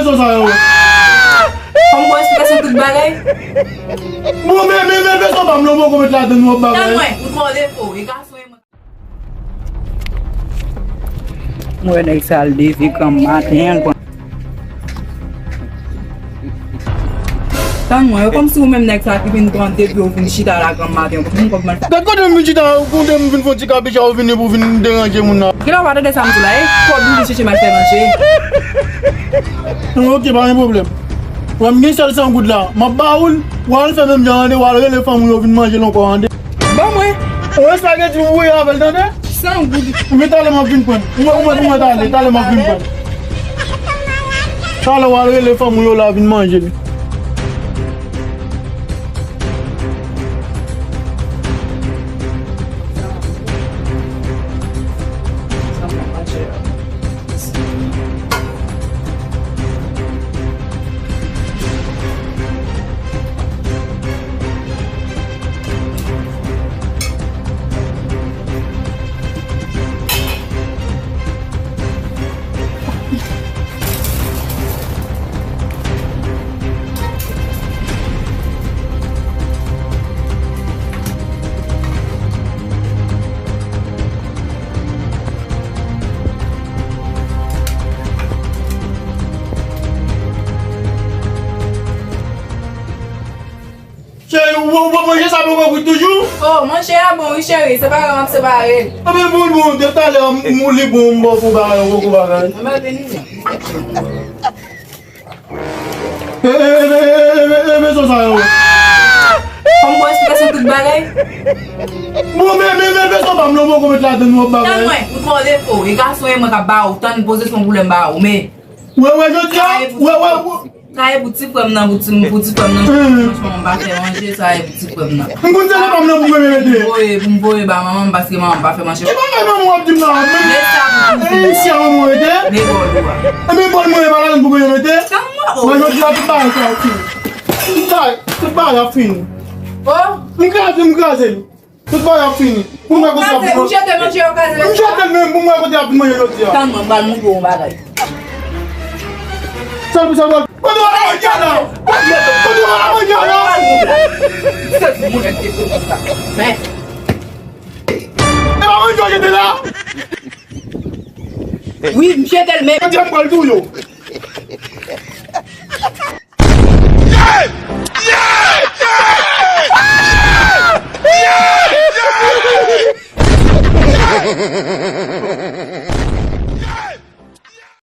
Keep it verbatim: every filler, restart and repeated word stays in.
Bezwen sa yo. Fò m ba w esplikasyon tout bagay. Bon, men, men, men, bezwen pa m non, bon, konmet ladan nou ap bagay. Tann mwen, ou twò defo, e gason e mwen. Mwen wè nèg sa al leve granm maten an, l pran. Tann mwen, e kòmsi ou menm nèg sa ki vin pran depi ou vin chita la granm maten an, pou m kòb mwen. Gad kote m vin chita, kote m vin fè yon ti kabicha, ou vini pou vin deranje moun nan. Genlè ou pa tande sa m di la, e kòb ou vin chèche m al fè manje. Non, ok, pa gen pwoblèm. Wè m gen sèl san goud la, m ap ba ou l, w al fè menm jan an de, w al rele fanmi w yo vin manje l ankò an de. Ban mwen. Yon espageti pou voye avè l, tande? San goud. Ou men talè m ap vin pran l. Ou mwen, ou mwen, ou mwen talè, talè m ap vin pran l. Talè w al rele fanmi w yo la vin manje l. Cheri, ou, ou, ou manje sa poko kwit toujou? Oh, manje a bon, wi, cheri. Separe, m ap separe l. Anben, bon, bon, depi talè, m, m, li bon, m ba w pou bagay, yon poko bagay. Anben, vini. E, e, e, e, e, e, bezwen sa yo. Fò m ba w esplikasyon tout bagay. Bon, men, men, men, bezwen pa m non, bon, konmet ladan nou ap bagay. Tann mwen, ou twò defo, e gason e mwen k ap ba ou, tann poze son pwoblèm ba ou, men. Wè, wè, jodi a, wè, wè, wè. Sa e pou ti frè m nan, pou ti, pou ti frè m nan. Franchman, m pa fè manje, sa e pou ti frè m nan. M konn se papa m nan pou mwen mete. Pou m voye, pou m voye ba manman m, paske manman m pa fè manje. E pa fè manman w ap di m nan, men. Men sa pou ti frè m. E si a manman w mete? Men bòl ou a. E men bòl mwen, e pa ladan pou mwen mete. Sa mwen, oh. Mwen, jodi a, tout bagay sa fini. Tout bagay, tout bagay ap fini. Oh. M kraze, m kraze li. Tout bagay ap fini. Pou mwen kote ap fini. Ou jete manje yo kraze. M jete l menm pou mwen kote ap fini manje jodi a. Tann mwen, m pral montre w yon bagay. Sèl pou sa, kote w al manje a la? Kote w al manje a la? Sèl pou mwen te konn sa. Men. E pa manje w jete la? Wi, m jete l menm. Jodi a m pral touye w.